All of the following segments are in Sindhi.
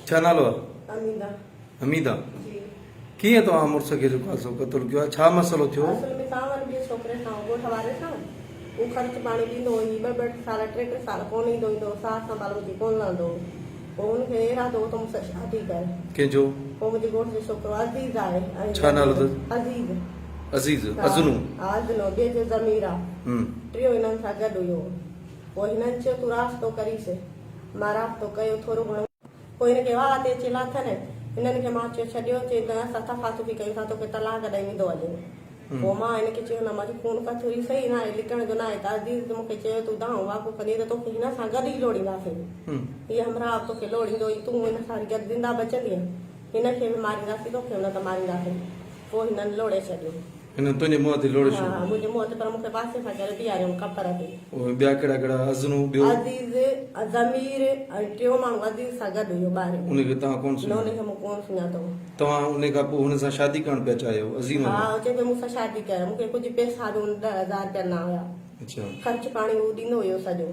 ڇا نالو آ؟ حميده. حميده. جي. ڪيئن توهان مڙس کي جيڪو آ سو قتل ڪيو آ ڇا مسئلو ٿيو؟ اصل ۾ سانول ٻئي ڇوڪري سان هو ڳوٺ واري سان هو خرچ پاڻي ڏيندو هو هي ٻه ٻه سال ٽي ٽي سال ڪونه ايندو ايندو هو ساهه سنڀال منهنجي ڪونه لهندو هو پوء هن کي ارادو هو ته مون سان شادي ڪر. ڪنهن جو؟ پوء منهنجي ڳوٺ جو ڇوڪرو عزيز آهي ۽ ڇا نالو اٿس؟ عزيز. عزيز ازنو. ها ازنو ٻئي جو ضمير آ. ٽيون هنن سان گڏ هيو پوء هنن چيو تون رابطو ڪريس مان رابطو ڪيو ٿورو گهڻو. پوء هن کي واهه تي اچي لاٿن. هنن کي مان چيو ڇڏيو، چي نه اسان صفا صفي ڪيون ٿا توکي طلاق ڏئي ويندو هليو. پوء مان هن کي چيو نه مان چيو خون ڪچهري صحيح ناهي لڪڻ جو ناهي ته عزيز مون کي چيو تون دانهون واڪو ڪندين ته توکي هن سان گڏ ئي لوڙينداسين. هي همراهه به توکي لوڙيندو ۽ تون هن سان گڏ زنده بچندينء. هن کي به مارينداسين توکي به نه ته مارينداسين. پوء هنن لوڙي ڇڏيو. هنن تنهنجي منهن تي لوڙي ڇڏيو. ها منهنجي منهن تي پر مون کي پاسي کان ڪري بيهاريائون ڪپر تي. اهي ٻيا ڪهڙا ڪهڙا ازنو ٻيو؟ عزيز، ضمير ۽ ٽيون ماڻهو عزيز سان گڏ هيو ٻاهريون. ان کي توهان ڪونه نه ان کي مون ڪونه سڃاتو. توهان ان کان پوء هن سان شادي ڪرڻ پيا چاهيو عظيم ها هو چئي پيو مون سان شادي ڪر. مون کي ڪجهه پئسا به هن 10,000 رپيا ڏنا هيا. اڇا. خرچ پاڻي هو ڏيندو هيو سڄو.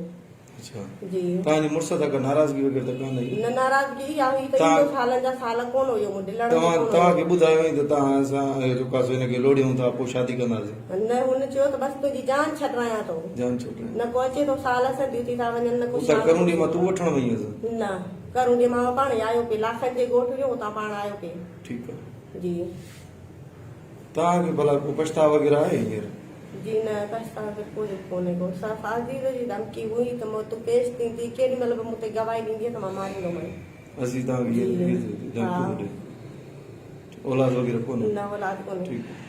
اڇا جي. توهان جي مڙس سان ڪا ناراضگي وغيره ته ڪانه هئي؟ نه ناراضگي اها هئي ته ايندو سالن جا سال ڪونه هيو مون ڏي لڙندو توهان ڪونه هيو. توهان کي ٻڌايو هئائين ته توهان اسان جيڪو آهي سو هن کي لوڙيون ٿا پوء شادي ڪنداسين؟ نه هن چيو ته بس تنهنجي جان ڇڏرايان ٿو. جان ڇڏرايان. نه ڪو اچي ٿو سال سنديون ٿي ٿا وڃن نه ڪو اتان شام ڪرونڊي مان تون وٺڻ وئي هيس؟ نه ڪرونڊي مان پاڻ ئي آيو پئي لاکن جي ڳوٺ هيو اتان پاڻ آيو پئي. ٺيڪ آهي. جي. توهان کي ڀلا ڪو پڇتاء وغيره آهي هينئر؟ جي نه پڇتاء ته ڪو به ڪونهي ڪو. صرف عزيز جي ڌمڪي هئي ته مون تون پيش ٿيندي ڪيڏي مهل به مون تي گواهي ڏيندينء ته مان ماريندومانء. عزيز توهان کي هينئر ڌمڪيون ٿو ڏئي. اولاد وغيره ڪونهي؟ نه اولاد ڪونهي. ٺيڪ.